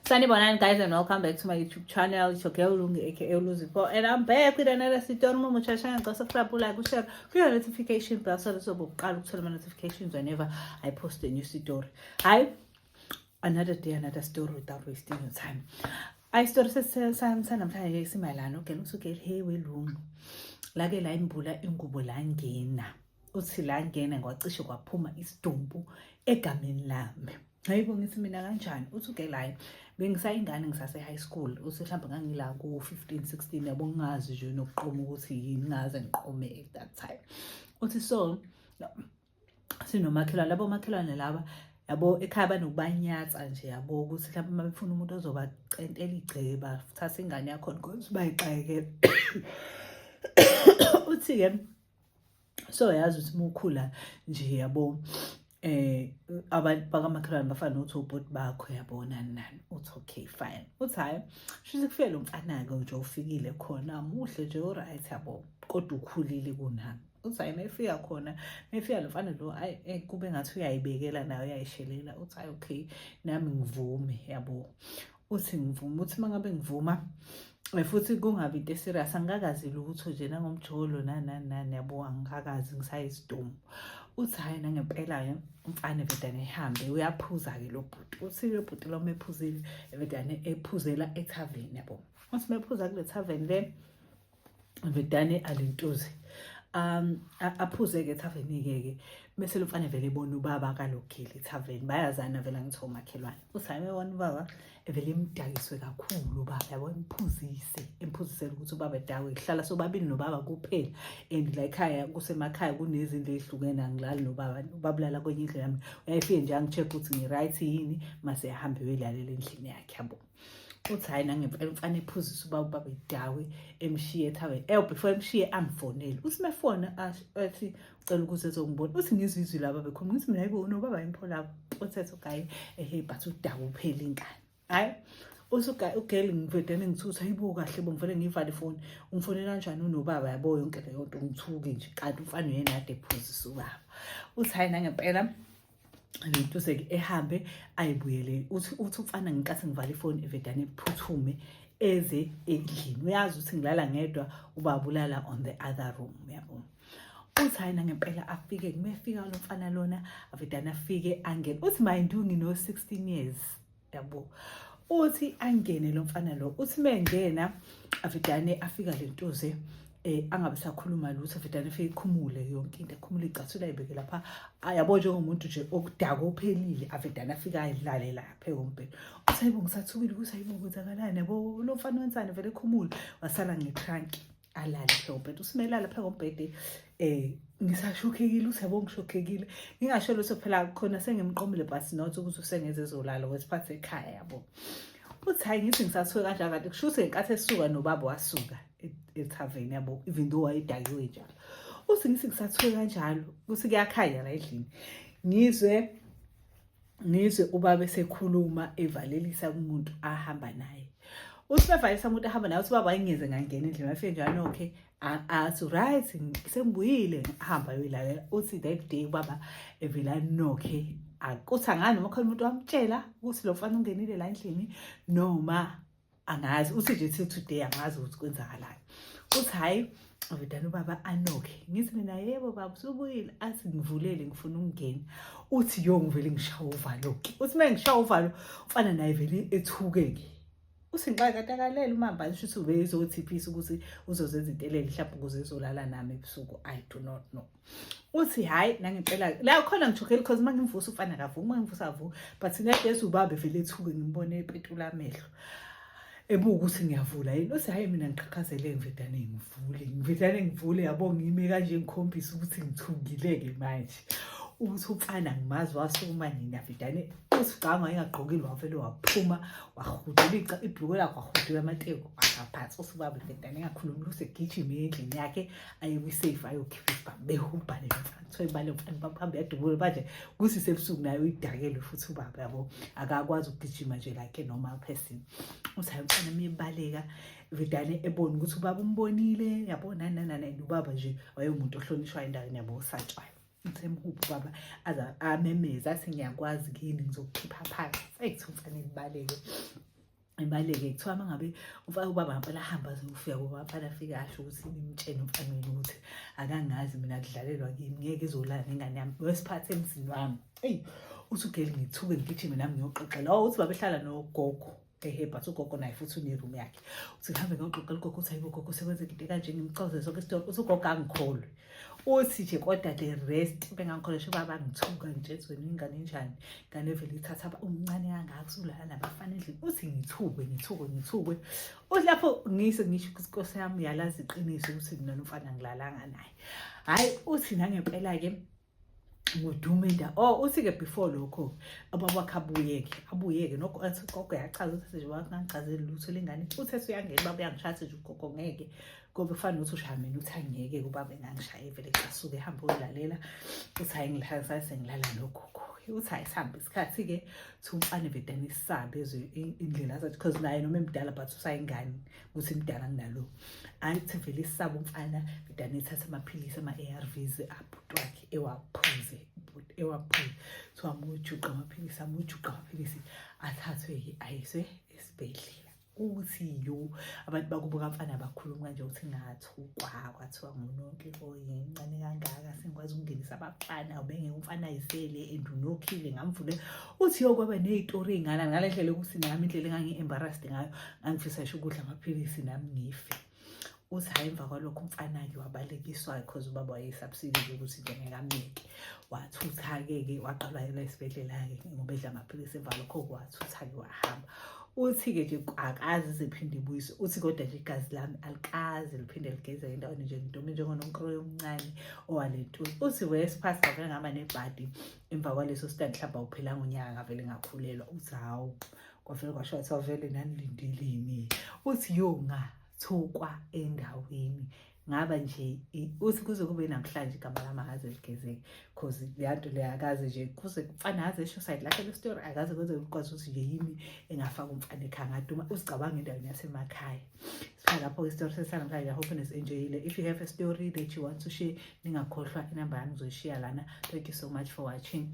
Sanibonani guys and welcome back to my YouTube channel. It's your girl Lungi aka Luzipho and I'm back with another story. Uma muchasha ngicela subscribe, like, share, kuyo notification bell so that uzoqala ukuthola ama notifications whenever I post a new story. Hi, another day, another story without wasting your time. Ayi, story sanamhlanje simayelana ugela usuke hey welungu. Lake la imbula ingubo langena. Uthi la ngena ngwacishe kwaphuma isidumbu egameni lami. Hayibo, ngithi mina kanjani? Uthi uke la bengisayingane, ngisase high school. Uthi mhlawumbe ngangila ku 15 16, yabo, ngingazi nje nokuqoma ukuthi yini, ngaze ngiqome at that time. Uthi so sinomakhelwane, labo makhelwane laba, yabo, ekhaya banokubanyatsa nje, yabo, ukuthi mhlawumbe uma befuna umuntu ozobacentela igceke bathatha ingane yakhona because bayixakekela. Uthi-ke so yazi ukuthi uma ukhula nje, yabo, abantu bakamakhelwane bafana nokuthi obhuti bakho, yabo, nani nani. Uthi okay, fine. Uthi hhayi, shuthi kufike lo mfana-ke nje, ufikile khona muhle nje, u-right, yabo, kodwa ukhulile kunami. Uthi hhayi, mayefika khona, mayefika lo mfana lo, hhayi, kube ngathi uyayibekela naye, uyayishelela. Uthi hhayi, okay, nami ngivume, yabo. Uthi ngivume, uthi uma ngabe ngivuma futhi kungabi into e-serious, angikakazi lutho nje nangomjolo nani nani nani, yabo, angikakazi, ngisayisidumo. Uthi hhayi, nangempela-ke umfana vedane ehambe uyaphuza-ke lo bhuti. Uthi lo bhuti lo mephuzile vedane ephuzela ethaveni, yabo. Uthi mephuza kule thaveni le vedane alentuze aphuze-ke ethaveni-ke ke bese lo mfana vele ebona ubaba kalogile ethaveni, bayazana vele, angithi omakhelwane. Uthi hhayi, mebona ubaba evele emdakiswe kakhulu ubaba, yabo, emphuzise, emphuzisele ukuthi ubaba edawe. Kuhlala sobabili nobaba kuphela and la ekhaya kusemakhaya kunezindlu ey'hlukene, angilali nobaba, ubaba ulala kwenye indlu yami, uyayifike nje angi-check ukuthi ngi-right yini, mase ahambe uyoyilalela endlini yakhe, yabo. Uthi hhayi, nangempela umfana ephuzisa ubaba, ubaba edawe, emshiye ethaveni. Before emshiye angifonele. Uthi mefona athi ucela ukuze ezongibona. Uthi ngizwe izwi laba bekhuluma, ngithi mina hayibo, unobaba impho labo. Uthi ethi okay, ehe, but udaba uphela inkani. Hhayi, uthi ugirl ngivedane ngithuthi, hayibo, kahle bo, ngivele ngiyivale ifoni. Ungifonela kanjani unobaba, yabo, yonke leyo nto, ngithuke nje, kanti umfana uyena ade ephuzisa ubaba. Uthi hhayi, nangempela lentuse-ke ehambe ayibuyele. Uthi umfana ngenkathi ngivala ifoni evedane ephuthume eze endlini, uyazi ukuthi ngilala ngedwa, ubaba ulala on the other room, yabo. Uthi hhayi, nangempela afike, kumefika lo mfana lona avedane afike angene. Uthi mind you ngino-16 years, yabo. Uthi angene lo mfana lo, uthi mengena avedane afika le ntuze angabe sakhuluma lutho, avedane afike ekhumule yonke into, ekhumule icathulo ayibeke lapha, yabo, njengomuntu nje okudaka ophelile, avedane afike ayidlale lapha ehombeni. Uthi hayibo, ngisathukile ukuthi hayibo, kwenzakalani, yabo, lo mfana wenzani, vele ekhumule wasala ngetranki, alale phezu kombhede. Usimelala phezu kombhede ngisashokhekile. Uthi yabo, ngishokhekile, ngingasho lutho phela, khona sengimqomile but not ukuthi usengeze ezolala kwesiphathe ekhaya, yabo. Uthi hhayi, ngithi ngisathuke kanjalo, kanti kusho ukuthi ngenkathi esuka nobaba wasuka ethaveni, yabo, even though wayedakiwe njalo. Uthi ngithi ngisathuke kanjalo kuthi kuyakhanya la endlini, ngizwe ubaba esekhuluma evalelisa kumuntu ahamba naye. Uthi bevalelisa umuntu ahamba naye, uthi ubaba ayingeze ngangena endlini, wafike njalo okay, athi right, sengibuyile, ahamba ayoyilalela. Uthi that day ubaba evela nokhe, akuthi angani noma khona umuntu wamtshela ukuthi lo mfana ungenile la endlini noma angazi. Uthi nje till today angazi ukuthi kwenzakalani. Uthi hhayi, avedane ubaba anokhe, ngithi mina yebo baba, usubuyile. Athi ngivulele, ngifuna ukungena. Uthi yo, ngivele ngishawa uvalo-ke. Uthi uma ngishawa uvalo, umfana naye vele ethuke-ke. Uthi ngixake kade akalele umamba, ngisho ukuthi ubezothiphisa ukuthi uzozenza intelele mhlawumbe ukuze ezolala nami ebusuku, I do not know. Uthi hhayi, nangempela la khona ngijokele because uma ngimvusa umfana akavuki, uma ngimvusa akavuki, but ngiyageza ubaba evele ethuke, ngimbone epetula amehlo ebuka ukuthi ngiyavula yini. Uthi hhayi, mina ngiqhaqhazele, ngivedane ngivule, ngivedane ngivule, yabo, ngime kanje ngikhombise ukuthi ngithukile-ke manje. Uthi umfana ngimazi wasukuma nini, avedane uthi ucabanga wayengagqokile, wavele waphuma wahudula ibhulukwe lakhe, wahudula amateko wangaphansi. Uthi ubaba vedane engakhulumi lutho, egijime endlini yakhe aye kwi-safe ayokhipha isibhamu, behubha le mfana. Kuthiwa imali yomfana bahambe yadubula manje kuthi sebusuku, naye uyidakelwe futhi ubaba, yabo, akakwazi ukugijima nje like a normal person. Uthi hayi, umfana mebaleka vedane ebona ukuthi ubaba umbonile, yabo, nani nani nani. Ubaba nje wayewumuntu ohlonishwayo endaweni, yabo, osatshwayo. Uthi emhubha ubaba aze amemeze athi ngiyakwazi kini, ngizokukhipha phansi. Eyi, kuthi umfana ebaleke. Ibaleke kuthiwa uma ngabe ubaba ngempela ahamba aze ufika kuba mfana afike asho ukuthi nimtshene umfana wenu ukuthi akangazi mina kudlalelwa kimi, ngeke izolala nengane yami wesiphathe emzini wami. Eyi, uthi ugeli ngithuke ngigijime nami ngiyoxoxela. Oh, uthi babehlala nogogo ehe, but ugogo naye futhi une-room yakhe. Uthi ngihambe ngiyoxoxela ugogo, uthi hayibo gogo, sekwenzeka into ekanje, ngimchazele sonke isitori. Uthi ugogo angikholwe. Uthi nje kodwa the rest bengangikholwa sho baba ngithuka ngitshela wena ingane enjani, ingane evele ithatha umncane kangaka usulala nabafana endlini. Uthi ngithukwe ngithukwe ngithukwe. Uthi lapho ngise ngisho ukuthi inkosi yami yalazi iqiniso ukuthi mina nomfana ngilalanga naye. Hhayi, uthi nangempela-ke ngudume indawo. Oh, uthi-ke before lokho ubaba wakhe abuyeke abuyeke nokho, athi ugogo yachaza ukuthi nje wakangichazeli lutho lengane. Uthi esuyangena ubaba uyangishaya, nje ugogo ngeke ngoba kufana nokuthi ushaya mina. Uthi angeke ubaba engangishaye vele, casuke ehambe uyolalela. Uthi hayi, ngilala sengilala nogogo. Uthi hayi, sihambe isikhathi-ke, thi umfana vedane isabe ezwe indlela azathi because naye noma emdala but usayingane ukuthi mdala kunalo. Hayi, kuthi vele isaba umfana vedane ethatha amaphilisi ama-ARVs abhuti wakhe ewaphuze, ewaphuze. Kuthiwa amujuqa amaphilisi, amujuqa amaphilisi, athathwe-ke ayiswe esibhedlela. Uthi yo, abantu bakubo kamfana bakhuluma kanje ukuthi ngathukwa, kwathiwa ngunonke oyincane kangaka sengikwazi ukungenisa abafana, ubengeke umfana ayisele and unokhile ngamvule. Uthi yo, kwaba ney'tori ey'ngana ngale ndlela yokuthi nami indlela engangi-embarrassed ngayo, ngangifisa ngisho ukudla amaphilisi nami ngife. Uthi hhayi, emva kwalokho umfana-ke wabalekiswa because ubaba wayesabusile ukuthi nje ngeke amyeke. Wathutha-ke ke waqalwa yena esibhedlela-ke ngoba edla amaphilisi. Emva lokho wathutha-ke wahamba. Uthi-ke nje akaze ize iphinde ibuyiswe. Uthi kodwa nje igazi lami alikaze liphinde ligezeke endaweni nje, ngidume njengononkroyi omncane owalentuli. Uthi wesiphasi ngavele ngaba nebhadi emva kwaleso sitandi, mhlawumbe awuphelanga unyaka ngavele ngakhulelwa. Uthi hawu, kwavele kwasho wathi wavele nanilindeleni. Uthi yo, ngathukwa endaweni ngaba nje. Uthi kuze kube namhlanje igama lami akaze ligezeke cause leya nto leyo akaze nje kuze mfana aze esho side lakhe le story, akaze kwenze ukwazi ukuthi nje yimi engafaka umfana ekhaya ngaduma. Uzicabanga endaweni yasemakhaya. Sifika lapho isitori sesanamhlanje. I hope nisenjoyile. If you have a story that you want to share, ningakhohlwa, inamba yami ngizoyishiya lana. Thank you so much for watching.